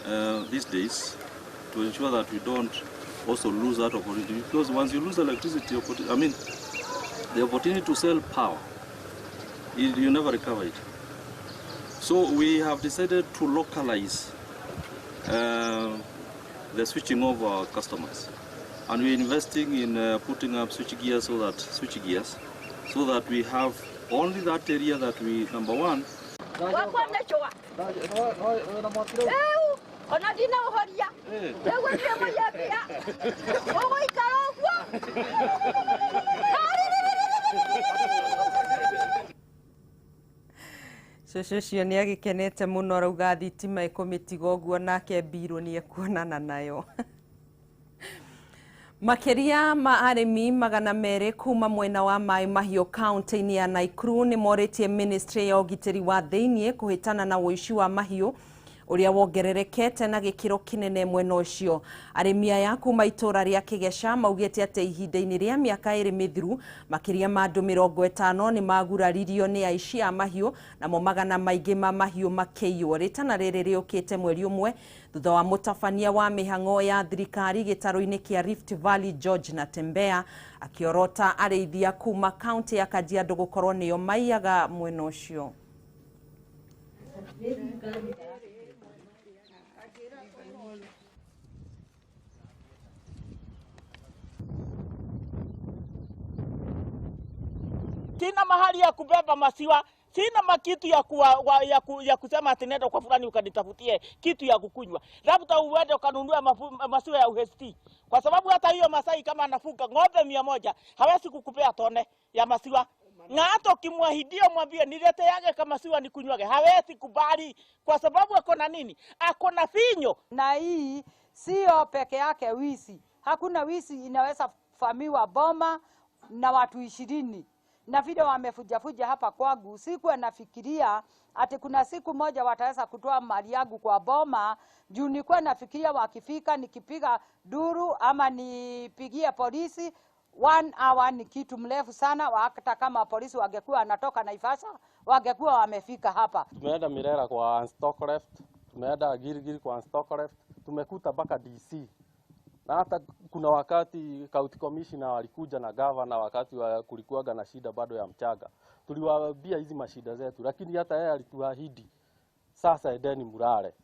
these days to ensure that we don't also lose that opportunity, because once you lose electricity, the opportunity to sell power, you never recover it. So we have decided to localize the switching of our customers. And we're investing in putting up switch gears so that we have only that area that we, number one. Cũcũ ũcio nĩ agĩkenete mũno arauga thitima ĩkũmĩtiga ũguo nake mbirũ nĩ ekuonana nayo. Makĩria ma arĩmi 200 kuma mwena wa Mai Mahiũ kaunti-inĩ ya Nakuru nĩ morĩtie ministry ya ũgitĩri wa thĩiniĩ kũhĩtana na ũici wa mahiũ ũrĩa wongererekete na gĩkĩro kĩnene mwena ũcio. Arĩmi aya kuma itũra rĩa Kĩgeca maugĩte atĩ ihinda-inĩ rĩa mĩaka 2 mĩthiru makĩria ma andũ 50 nĩ maguraririo nĩ aici a mahiũ namo magana maingĩ ma mahiũ makĩiywo. Rĩtana rĩrĩ rĩũkĩte mweri ũmwe thutha wa mũtabania wa mĩhang'o ya thirikari gĩtarũ-inĩ kĩa Rift Valley George Natembeya akĩorota arĩithia kuma kaunti ya Kajiado gũkorwo nĩo maiyaga mwena ũcio. Sina mahali ya kubeba masiwa, sina makitu ya kusema ati nenda kwa fulani ukanitafutie kitu ya kukunywa. Labda uende ukanunue masiwa ya UHT. Kwa sababu hata hiyo Masai kama anafuga ng'ombe 100 hawezi kukupea tone ya masiwa. Na hata ukimwahidia mwambie nilete yake kama siwa nikunywage, hawezi kubali kwa sababu ako na nini? Ako na finyo. Na hii sio peke yake wizi. Hakuna wizi inaweza famiwa boma na watu 20. Na vile wamefujafuja hapa kwangu, sikuwa nafikiria ati kuna siku moja wataweza kutoa mali yangu kwa boma. Juu nilikuwa nafikiria wakifika nikipiga duru ama nipigie polisi 1 hour ni kitu mrefu sana. Hata kama polisi wangekuwa wanatoka Naivasha wangekuwa wamefika hapa. Tumeenda Mirera kwa Unstock Left, tumeenda Gilgil kwa Unstock Left, tumekuta mpaka DC. Na hata kuna wakati county commissioner walikuja na governor wakati wa kulikuwaga na shida bado ya mchanga. Tuliwaambia hizi mashida zetu, lakini hata yeye alituahidi sasa endeni murare.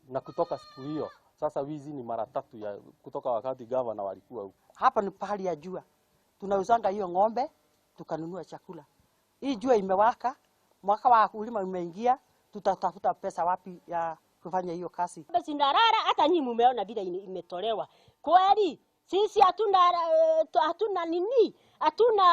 Na kutoka siku hiyo sasa wizi ni mara 3 ya kutoka wakati governor walikuwa huko. Hapa ni pahali ya jua. Tunauzanga hiyo ng'ombe tukanunua chakula. Hii jua imewaka, mwaka wa kulima umeingia, tutatafuta pesa wapi ya kufanya hiyo kazi? Sindarara hata nyinyi mumeona vile imetolewa. Kweli sisi hatuna nini? Hatuna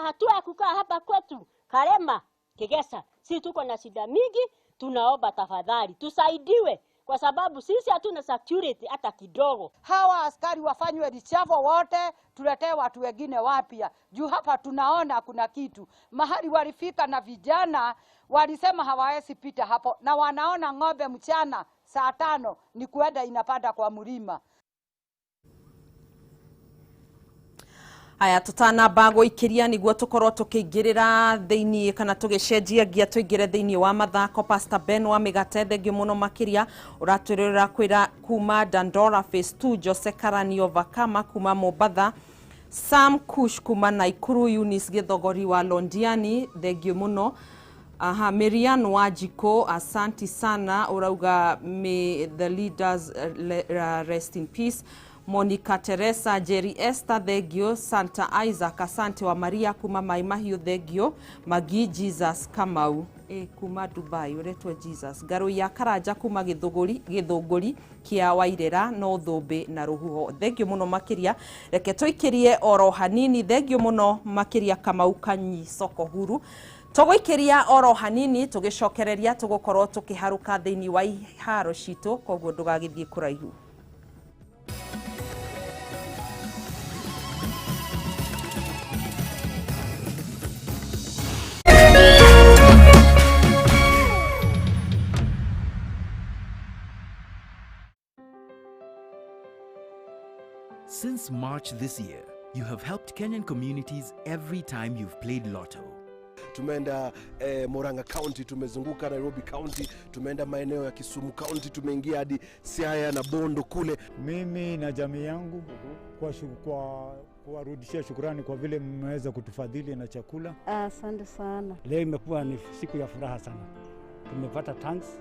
hatua ya kukaa hapa kwetu Karema Kigesa. Sisi tuko na shida mingi, tunaomba tafadhali tusaidiwe kwa sababu sisi hatuna security hata kidogo. Hawa askari wafanywe reshuffle wote, tuletee watu wengine wapya. Juu hapa tunaona kuna kitu. Mahali walifika na vijana walisema hawawezi pita hapo, na wanaona ng'ombe mchana saa 5 ni kuenda inapanda kwa mlima. Haya tutanamba gũikĩria nĩguo tũkorwo tũkĩingĩrĩra thĩinĩ kana tũgĩcenjia ngia tũingĩre thĩinĩ wa mathako. Pastor Ben wa Mĩgate, thengiũ mũno makĩria ũratwĩrĩra kwĩra kuma Dandora Phase 2, Jose Karanio Vakama kuma Mombatha, Sam Kush kuma Naikuru, Eunice Githogori wa Londiani, thengio muno. Aha, Marian Wajiko, asanti sana, urauga may the leaders rest in peace. Monica Teresa, Jerry Esther, thengio. Santa Isaac, asante wa Maria kuma Mai Mahiu, thengio. Magi Jesus Kamau, kuma Dubai, uretwo Jesus. Ngaro ya Karanja kuma Githũngũri kia Wairera no thũmbĩ na rũhuho, thengio mũno makiria. Reke tũikĩrie oro hanini, thengio mũno makiria Kamau Kanyi soko huru. Tũgũikĩria oro hanini tũgĩcokereria tũgũkorwo tũkĩharũka thĩinĩ wa iharo citũ, koguo ndũgagĩthiĩ kũraihu. Since March this year, you have helped Kenyan communities every time you've played Lotto. Tumeenda Murang'a County, tumezunguka Nairobi County, tumeenda maeneo ya Kisumu County, tumeingia hadi Siaya na Bondo kule. Mimi na jamii yangu kwa kuwarudishia shukrani kwa vile mmeweza kutufadhili na chakula. Asante sana. Leo imekuwa ni siku ya furaha sana. Tumepata tanks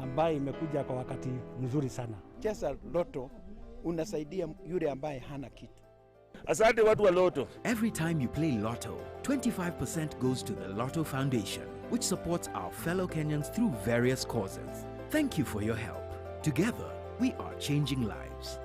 ambayo imekuja kwa wakati mzuri sana. Cheza Lotto unasaidia yule ambaye hana kitu. Asante watu wa Lotto. Every time you play Lotto, 25% goes to the Lotto Foundation, which supports our fellow Kenyans through various causes. Thank you for your help. Together, we are changing lives.